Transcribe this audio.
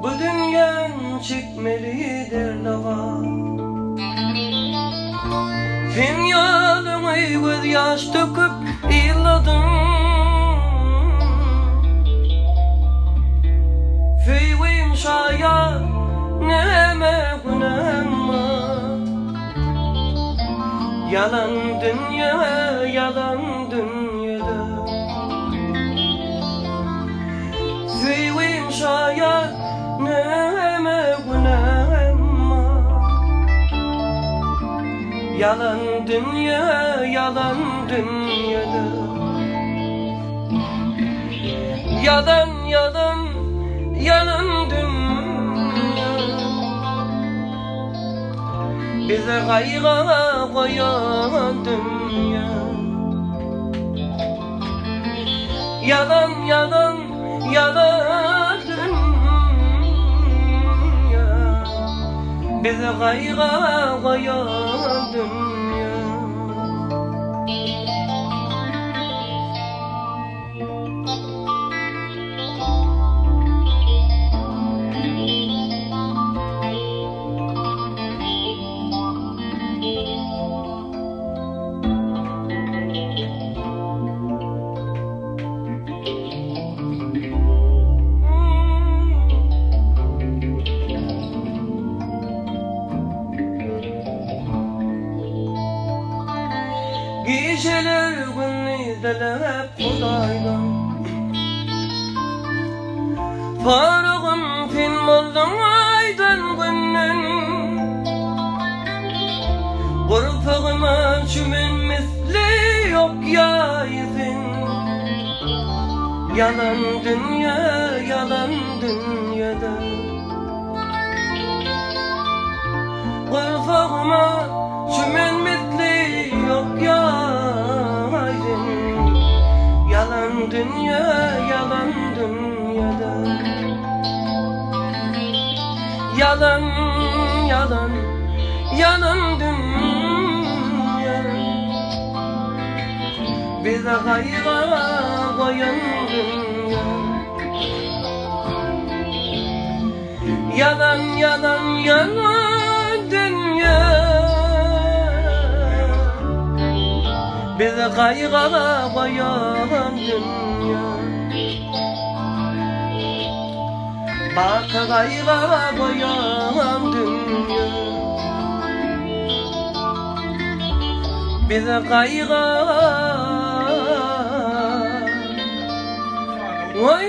Bu dünýäň çekmeli derdi bar. Sen ýalyňy göz ýaş döküp ýyladym. Söýgim şaýat näme günäm bar. Ýalan dünýe ýalan dünýede. Söýgim şaýat näme günäm bar. Ýalan dünýe ýalan dünýede. Ýalan ýalan ýalan dünýe. Bizi gaýga goýan dünýe. Ýalan ýalan ýalan dünýe. Bizi gaýga goýan dünýe. Gijeler gündizlep Hudaýdan Farygym sen bolduň aýdan günden Gursagyma çümen misli ýok ýaý sen Ýalan dünýe ýalan dünýede Gursagyma çümen misli ýok ýaý sen Ýalan dünýe ýalan dünýede Ýalan ýalan ýalan dünýe Bizi gaýga goýan dünýe Ýalan ýalan ýalan dünýe Bizi gaýga goýan dünýe Baky gaýga goýan dünýe Bizi gaýga goýan.